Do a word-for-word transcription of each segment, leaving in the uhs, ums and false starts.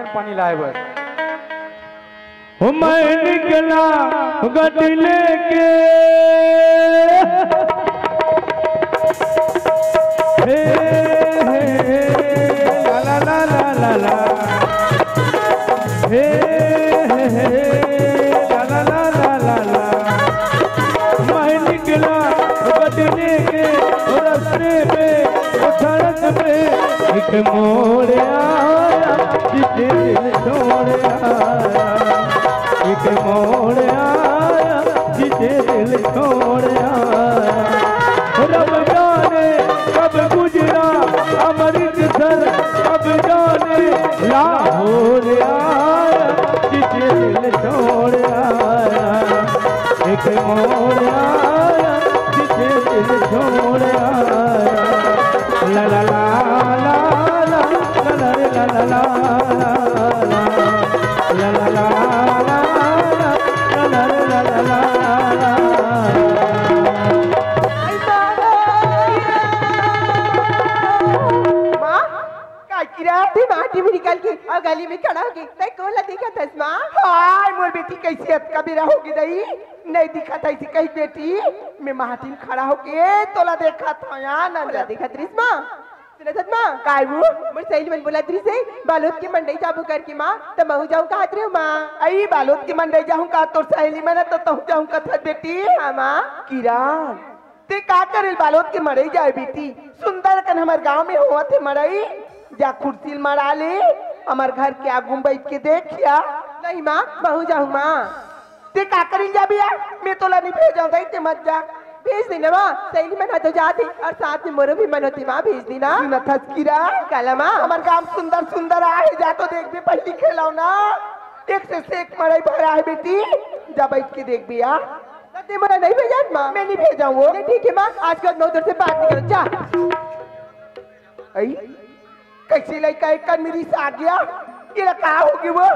पानी लाए बर। हो मैं निकला गट लेके, हे, हे, हे, ला, ला, ला। हे, हे, हे, ला, ला, ला, ला, ला, ला। मैं निकला गट लेके, रस्ते में, सड़क पे एक मोड़ आया, जिसे दिल छोड़ आया। एक मोड़ आया, जिसे दिल छोड़ आया। रब जाने कब गुजरा अमृतसर, रब जाने लाहौर आया, जिसे दिल छोड़ आया। एक मोड़ आया, जिसे दिल छोड़ आया। ला ला ला, ला ला ला, ला ला रे ला ला ला, ला ला ला, ला ला ला, ला ला रे ला ला ला। माँ, का किरा? ते माटी में निकल के अउ गली में खड़ा होके तैं कोन ला देखत हस माँ? हाय मोर बेटी, कइसे अतका बेरा होगे दई, नइ दिखत हस कहि बेटी। मैं माटी में खड़ा होके तोला देखत हंव यार नंदन। तोला देखत रिहिस माँ? सुनत हस माँ? काय वो? मोर सहेली मन बोलत रिहिस हे, बालोद के मंडई जाबो करके माँ, त महूँ जाहूँ कहत रहेंव माँ। अई बालोद के मंडई जाहूँ का तोर सहेली मन, त तहूँ जाहूँ कथस बेटी? हाँ माँ। किरा, ते का करेल बालोद के मंडई जाए बेटी? सुंदर कन हमर गांव में होवत हे मंडई, जा खुर्सी ल मंडा ले, हमर घर के आगू में बइठ के देखिया। नहीं माँ, महूँ जाहूँ माँ। ते का करेल जाबे यार? मैं तोला नहीं भेजंव दई, ते मत जा। भेज देना माँ, सहेली मन ह तो जाथे अउ साथ में मोरो भी मन होथे माँ, भेज देना। सुनत हस किरा? काला माँ? हमर गांव सुंदर सुंदर आहे, जा तो देखबे, पहिली खेलौना एक से एक मंडई भर आहे बेटी, जा बइठ के देखबे यार। त ते मोला नहीं भेजत माँ? मैं नहीं भेजंव वो। ले ठीक हे माँ, आज के बाद मैं उधर से बात नहीं करूँ, जा। अई, कइसे लइका एक कन में रिसा गया? एला का होगे वो?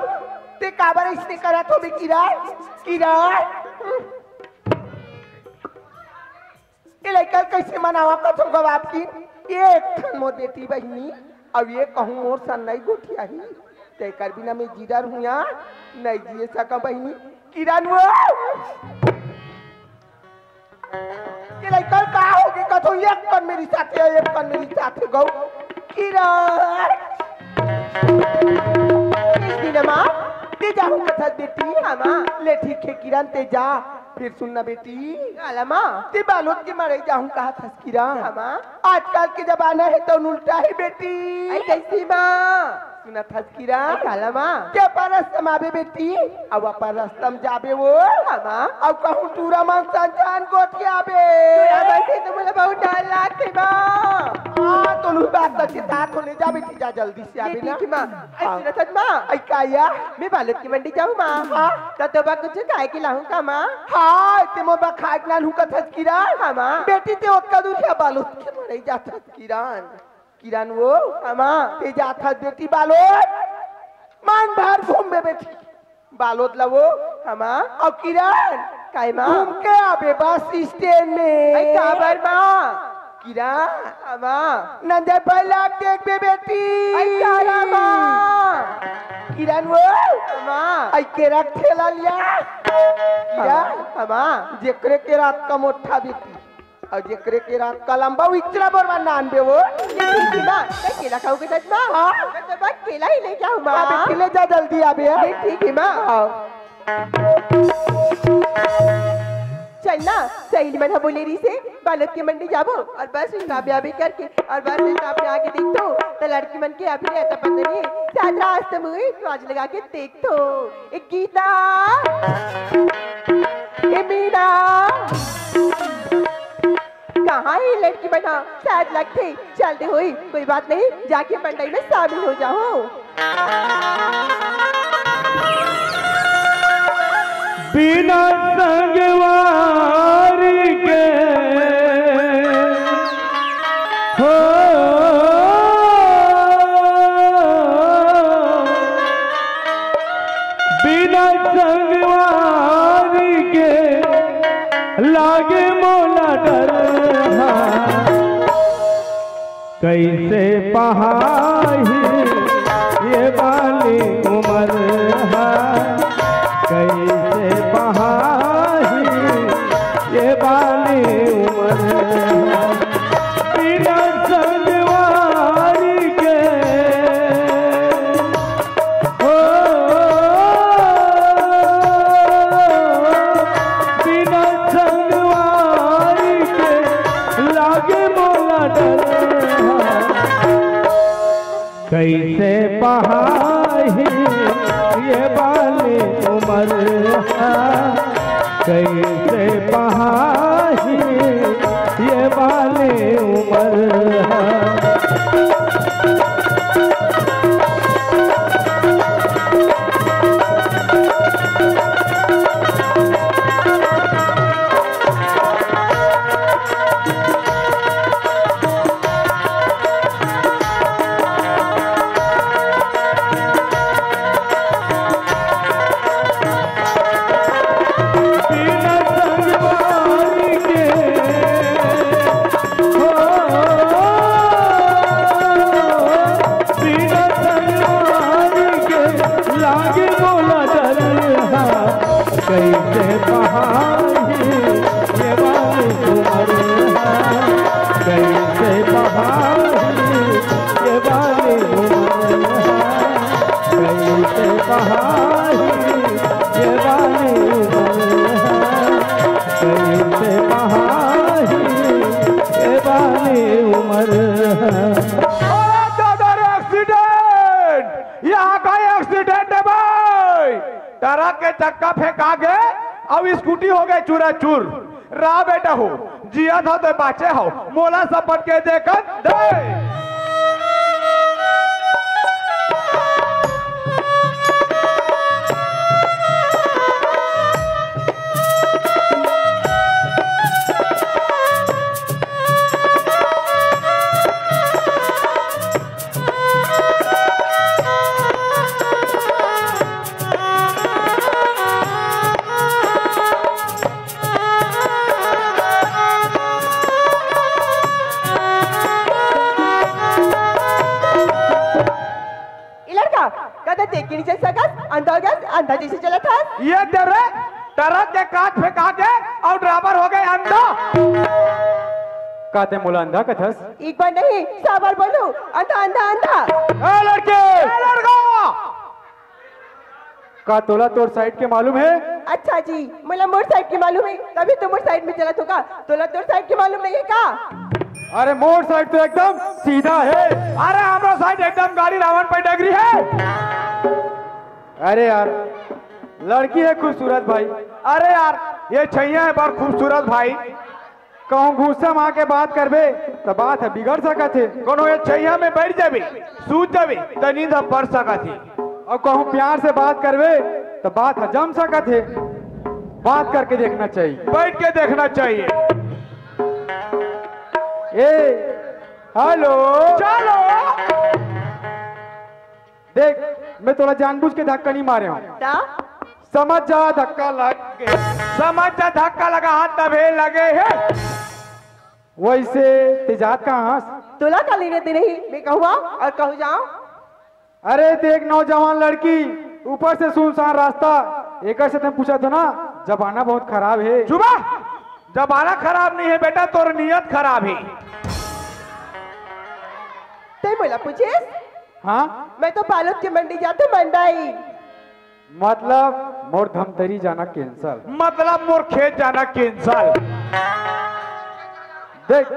ते काबर अइसने करत हस बे किरा? किरा? ए लइका ल कइसे मनावंव कथंव गवात किन? एक ठन मोर बेटी बहिनी, अउ ये कहूँ मोर सन नइ गोठियाही। तेकर बिना मैं जिदर हुँया, नइ जिए सकंव बहिनी। किरन वो! ये लइका ल का होगे कथंव, एक कन में रिसाथे, एक कन में रिसाथे गऊ। किरन! किस दिन माँ? ते जाहूँ कथस बेटी? हाँ माँ। ले ठीक हे किरन, ते जा। फेर सुन ना बेटी। काला माँ? ते बालोद के मंडई जाहूँ कहत हस किरन। हाँ माँ। आजकल के जमाना हे तउन उल्टा हे बेटी। अई कइसे माँ? सुनत हस किरन? अई काला माँ? के अपन रस्ता म आबे बेटी, अउ अपन रस्ता म जाबे वो। हाँ माँ। अउ कहूँ टूरा मन सन जान गोठियाबे। टूरा मन से तो मोला बहुत डर लागथे माँ। हाँ, तोला बात ल चेतात हों, ले जा बेटी, जा जल्दी से आबे ना। ठीक हे माँ। अई हाँ। सुनत हस माँ? अई का या? मैं बालोद के मंडई जाहूँ माँ। हाँ। त तोर बर कुछु खाए के लाहूँ का माँ? हाँ, ते मोर बर खाए के लाहूँ कथस किरन। हाँ माँ। बेटी ते ओतका दूर हे बालोद के मंडई जाथस किरन। किरन वो? हाँ माँ। ते जाथस बेटी बालोद? मन भर घूमबे बेटी। बालोद ला वो? हाँ माँ। अउ किरन? काय माँ? घूम के आबे बस स्टैंड में। अई काबर माँ? किरन? हाँ माँ। नंजय भाई ला देखबे बेटी। अई काला माँ। किरन वो? हाँ माँ। अई केरा के ठेला लिया। किरन? हाँ माँ। जेकरे केरा अतका मोठा बेटी। अउ जेकरे केरा अतका लंबा, वो इचरा बरोबर नानबे वो। ये ठीक हे माँ, मैं केला खाहूँ कथस माँ। हाँ। मैं तो बस केला ही लेके आहूँ माँ। हाँ बेटी, ले जा जल्दी आबे, हाँ। ये ठीक हे माँ। हाँ। चल ना, सहेली मन ह बोले रिहिसे, बालोद के मंडई जाबो अउ बस स्टॉप आबे करके, अउ बस स्टॉप में आके देखथों, त लड़की मन के अभी रहता पता नहीं, शायद रास्ते में ही आज लगा के देखथों। ए गीता, ए मीना, कहाँ हे लड़की मन ह? शायद लगथे, चल दे होही, कोई बात नहीं, जाके मंडई में शामिल हो जाहूँ। बिना संगवारी के हो, बिना संगवारी के लागे मोला डर हा। कइसे पहाही ये बाली ये बाली उमर हा, कइसे पहाही ये बाली उमर हा। बिना संगवारी के, हो, बिना संगवारी के लागे मोला डर हा। कइसे पहाही ये बाली उमर हा, कइसे पहाही ये बाली उमर हा, कइसे पहाही ये बाली उमर हा, कइसे पहाही ये बाली उमर हा। अरे दादा रे, एक्सीडेंट! यहाँ का एक्सीडेंट है भाई? ट्रक के चक्का फेंका गे, अब स्कूटी हो गए चूराचूर। रा बेटा हो, जियत हो तो बाचे हो, मोला सपट के देखत दे। ए लड़का, कदा देख के नइ चल सकस? अंधा हो गया, अंधा जैसे चलत हस। ये दे रे, ट्रक के कांच फेंका के अउ ड्राइवर हो गए अंधा। का ते मोला अंधा कथस? एक बार नहीं, सौ बार बोलूं, अंधा, अंधा, अंधा। ए लड़के! ए लड़का! का तोला तोर साइड के मालूम है? अच्छा जी, मोला मोर साइड के मालूम है, तभी तो मोर साइड में चलत होगा। तोला तोर साइड के मालूम नहीं है का? अरे मोर साइड तो एकदम सीधा है। अरे हमरो साइड एकदम गाड़ी रावण पे डगरी है। अरे यार, लड़की है खूबसूरत भाई। अरे यार, ये छैया है बड़ खूबसूरत भाई। कहूँ गुस्सा में आके बात करबे त बात ह बिगड़ सकत हे। कोनो ये छैया में बैठ जाबे, सूत जाबे त नींद ह पड़ सकत हे। अउ कहूँ प्यार से बात करबे त बात ह जम सकत हे। बात करके देखना चाहिए। बैठ के देखना चाहिए। ए, हेलो। चलो। देख, मैं तोला जानबूझ के धक्का नहीं मारे हूँ। त? समझ जा, धक्का लग गए। समझ जा, धक्का लगा हाथ तभे लगे है। वैसे ते जात कहाँ हस? तोला का लेने देने ही, मैं कहूँ आऊँ अउ कहूँ जाऊँ। अरे देख, नौजवान लड़की, ऊपर से सुनसान रास्ता, एकर से तुम पूछा तो ना, जमाना बहुत खराब है। चुप! जमाना खराब नहीं है बेटा, तोर नियत खराब है। ते मोला पूछिस? हाँ? मैं तो बालोद के मंडी जाते मंडई। मतलब मोर धमतरी जाना cancel। मतलब मोर खेत जाना cancel। देख,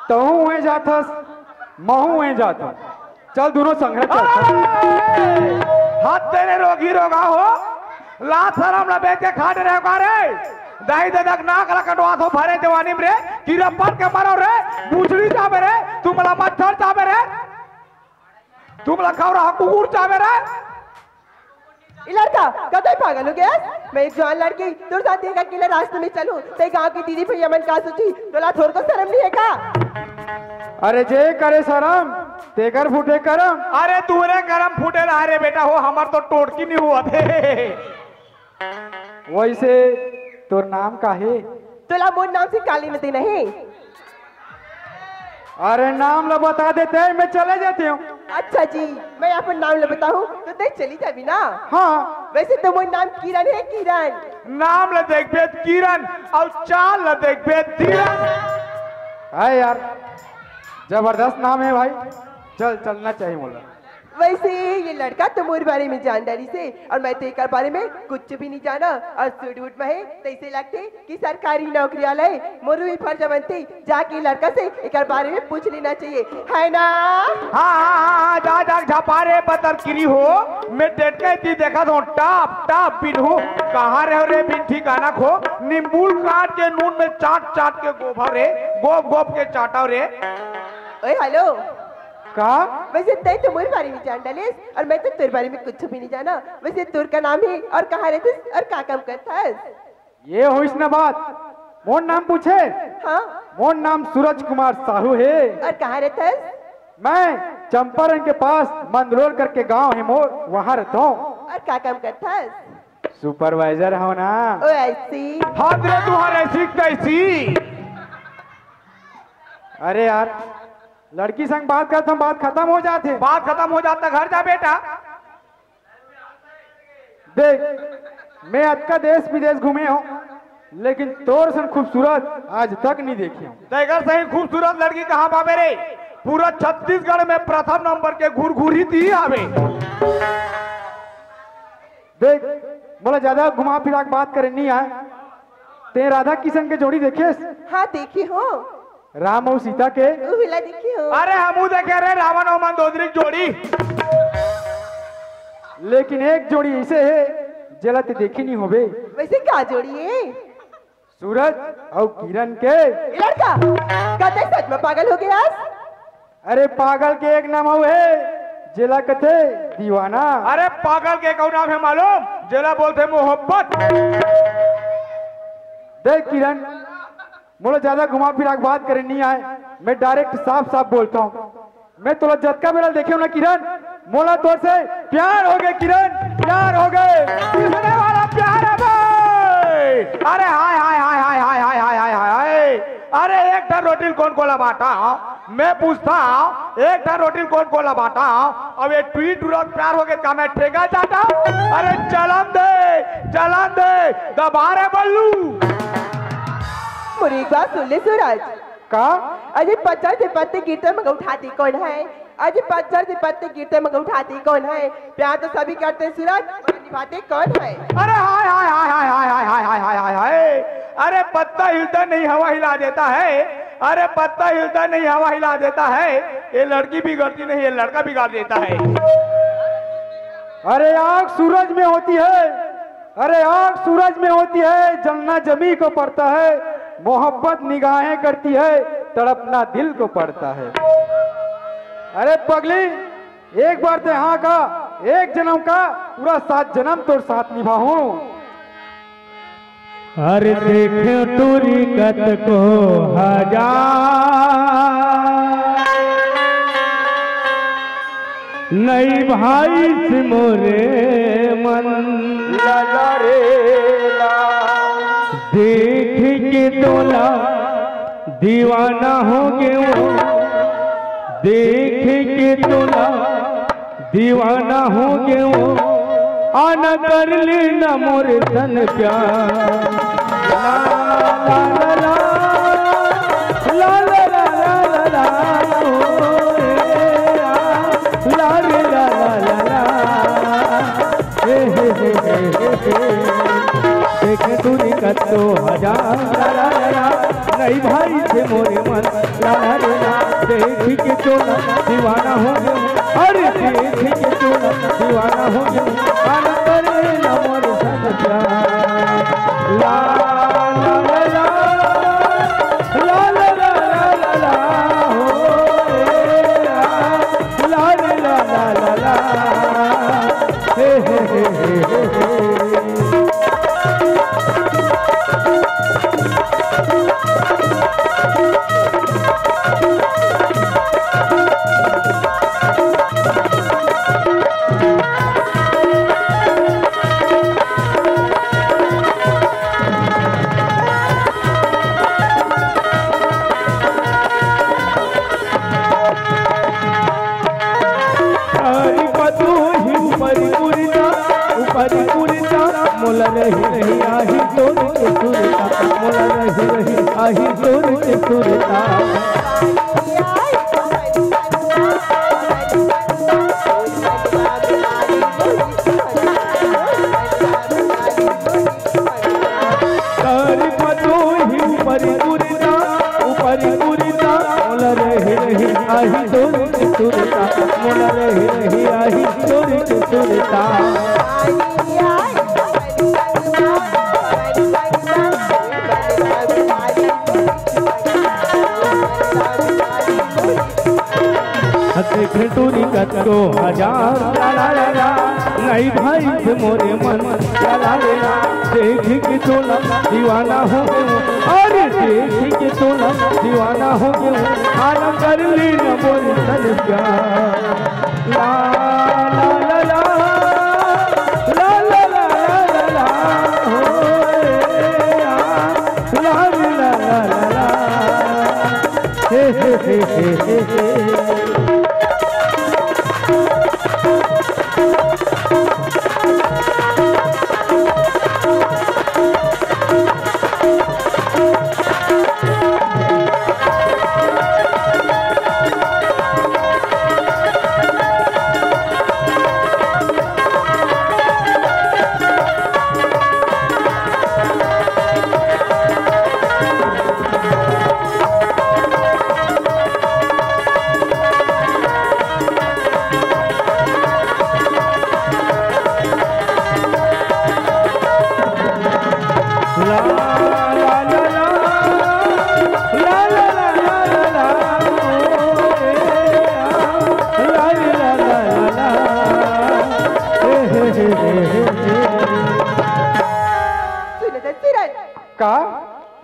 तहूँ उहें जाथस, महूँ उहें जाथस। चल, दोनों संघरा चल। अरे! हाथ तेरे रोगी रोगा हो, लात शरम ला बेच के खा डरे हो का रे? दाई ददा के नाक ला कटवा दो भरे जवानी में रे, कि रप्पन के मरो रे, बुचड़ी जाबे रे, तुम ला मच्छर जाबे रे, तुम ला खौरा कुकुर जाबे रे। ए लड़का, कतई पागल हो गया? मैं एक जवान लड़की, तोर साथ एक अकेले रास्ते में चलूं, ते गांव की दीदी भैया मन का सोची? तोला थोर को शर्म नहीं है का? अरे जे करे शर्म, तेकर फूटे करम। अरे तोरे करम फूटे रहा रे बेटा हो, हमर तो टोटकी नहीं हुआ थे। वैसे तोर नाम का हे? तोला मोर नाम से काली नदी नहीं। अरे नाम ला बता देते, मैं चले जाते हूँ। अच्छा जी, मैं अपन नाम ला बताऊँ तो ते चली जाबी ना? हाँ। वैसे तो मोर नाम किरण है, किरण। नाम ला देखबे त किरण अउ चाल ला देखबे त धीरन। है यार, जबरदस्त नाम है भाई। चल, चलना चाहिए मोला। वैसे ये लड़का तो मोर बारे में जान डारिस हे अउ मैं तो एकर बारे में कुछ भी नहीं जाना। अउ सूट वूट में हे, तइसे लगथे कि सरकारी नौकरी वाला हे। मोर भी फर्ज बनथे जाके लड़का से एकर बारे में पूछ लेना चाहिए, है ना? हाँ, हाँ, हाँ, हाँ, जा, जा, झपारे पतर किरी हो। मैं टेटके ती देखत हों, टप, टप पिन्हू। कहाँ रहो रे बिन ठिकाना खो? नींबू काट के नून में चाट, चाट के गोभव रे, गोप, गोप के चाटव रे। ओए, हेलो। का? वैसे तैं तो मोर बारे में जान डालेस अउ मैं तो तोर बारे में कुछ भी नहीं जाना। वैसे तोर का नाम हे अउ कहाँ रहथस अउ का काम करथस? ये होइस न बात। मोर नाम पूछे? हाँ। मोर नाम सूरज कुमार साहू हे। अउ कहाँ रहथस? मैं चंपारण के पास मंदलोर करके गांव हे मोर, वहाँ रहथों। अउ का काम करथस? सुपरवाइजर हंव ना। ओ, ऐसी। हाथ रे तुहार ऐसी तैसी। अरे यार, लड़की संग बात करत हंव, बात खतम हो जाथे। बात खतम हो जाथे, घर जा बेटा। देख, मैं अतका देश विदेश घूमे हंव, लेकिन तोर सन खूबसूरत आज तक नहीं देखे हंव। तेकर सही खूबसूरत लड़की कहाँ पाबे रे? पूरा छत्तीसगढ़ में प्रथम नंबर के घुरघुरी ती आवे। देख, मोला ज्यादा घुमा फिरा के बात करे नहीं आय। तैं राधा किशन के जोड़ी देखेस? हाँ, देखे हंव। राम अउ सीता के? उहू ला देखे हंव। अरे, हमू देखे रे, रावण अउ मंदोदरी के जोड़ी। लेकिन एक जोड़ी ऐसे हे, जेला तैं देखे नहीं होबे। वैसे का जोड़ी हे? सूरज अउ किरण के। ए लड़का, का तैं सच में पागल हो गे हस? अरे, पागल के एक नाम अउ हे, जेला कथे दीवाना। अरे, पागल के एक अउ नाम हे मालूम? जेला बोलथे मोहब्बत। देख किरण, मोला ज्यादा घुमा फिरा के बात करे नहीं आय, मैं direct साफ साफ बोलत हंव। मैं तोला जतका बेरा देखे हंव ना किरण, मोला तोर से प्यार हो गे किरण, प्यार हो गे। किसने वाला प्यार हे भाई? अरे हाय, हाय, हाय। अरे एक ठन रोटी ल कोन कोला बांटा? मैं पूछत हंव, एक ठन रोटी ल कोन कोला बांटा? अब ये टुरी टुरा प्यार हो गे का मैं ठेका चाटा? अरे चलन दे, चलन दे, दबा रे बल्लू। मोर एक बात सुन ले सूरज। का? अरे पतझड़ से पत्ते गिरते मगर उठाते कौन है? अरे पतझड़ से पत्ते गिरते मगर उठाते कौन है? प्यार तो सभी करते हैं सूरज, मगर निभाते कौन है? अरे हाय, हाय, हाय। अरे पत्ता हिलता नहीं हवा हिला देता है। अरे पत्ता हिलता नहीं हवा हिला देता है। ये लड़की बिगड़ती नहीं, ये लड़का बिगाड़ देता है। अरे आग सूरज में होती है, अरे आग सूरज में होती है, जलना जमी को पड़ता है, मोहब्बत निगाहें करती है, तड़पना दिल को पड़ता है। अरे पगली, एक बार तैं हाँ कह, एक जनम का पूरा सात जनम तोर साथ निभाहूं। अरे देखे टुरी कतको हजार, नइ भाइस मोरे मन। लाला रे ला। देख के तोला दीवाना हो गेंव, देख के तोला दीवाना हो गेंव, आना कर लेना मोर तन प्यार। ला, ला, ला, ला। ला, ला, ला, ला, ला, ला, ओ, ए, आ। ला, रे, ला, ला, ला, ला। हे, हे, हे। देखे टुरी कतको हजार, ला, ला, ला, ला। नइ भाइस मोरे मन, ला, ला, रे, ला। देख के तोला दीवाना हो गेंव, अरे देख के तोला दीवाना हो गेंव। आना कर लेना मोर तन प्यार। ला, ला, ला, ला। ला, ला, ला, ला, ला, ला। हो, ए, आ। ला, रे, ला, ला, ला, ला। हे, हे, हे। अरे पतोही ऊपर कुर्ता, ऊपर कुर्ता, मोला रही रही आही तोर के सुरता, मोला रही रही आही तोर के सुरता। देखे टूरी कतको हजार, ला ला ला ला, नहीं भाई से मोरे मन, ला ला ला ला। देखे के तोला दीवाना हो गए, अरे देखे के तोला दीवाना हो गए, आलम कर ली न मोर तन प्यार। ला ला ला ला, ला ला ला ला ला, हो रे आ, ला ला ला ला ला। हे हे हे हे हे हे। सुन दे सूरज। का?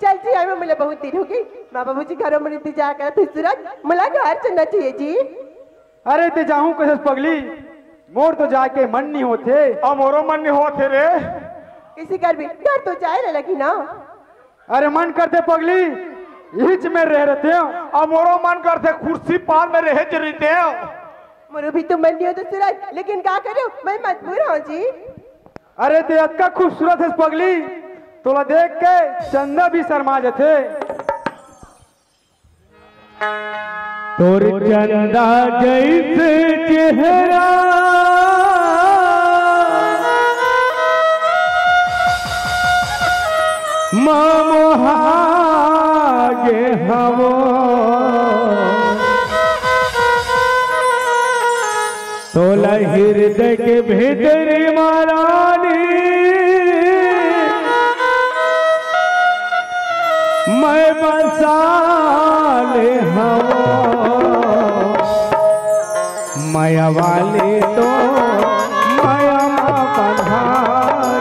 चल जी, आए में मिले बहुत दिन हो गई। माँ बाबूजी घरों में इंतजार करत हे सूरज, मुला घर चलना चाहिए जी। अरे ते जाहूं कैसे पगली, मोर तो जाके मन नहीं होथे। अब मोरो मन नहीं होथे रे। किसी कर भी घर तो जाए ला लगी ना। अरे मन करथे पगली, इच में रह रहते हो। अब मोरो मन करथे कुर्सी पार में रहे जे रहते हो। मोरो भी तो मन नहीं होता सूरज, लेकिन का करो, मैं मजबूर हूँ जी। अरे ते अतका खूबसूरत है पगली, तोला देख के चंदा भी शर्मा जाथे। तोर चंदा जैसे चेहरा मा मोहा गे हवो, तोला हृदय के भीतरी मा रानी मैं बसा ले हवो। मया वाली तो मया मा बंधा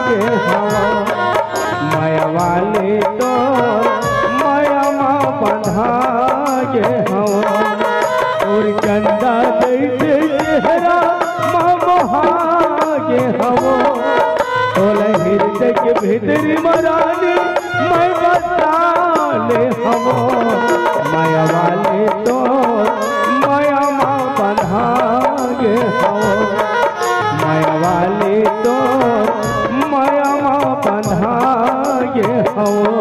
गे हवो, मया वाली तो मया मा बंधा गे हवो। तोर चंदा जैसे चेहरा मा मोहा गे हवो, तोला हृदय के भीतरी मा रानी मैं बसा ले हवो। मया वाली तो मया मा बंधा गे हवो, मया वाली तो मया मा बंधा गे हवो।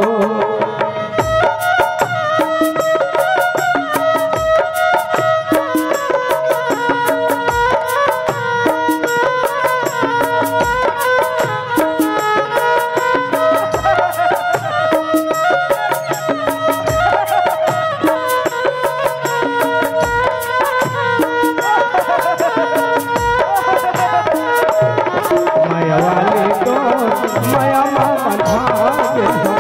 मया वाली तो मया मा बंधा गे हवो।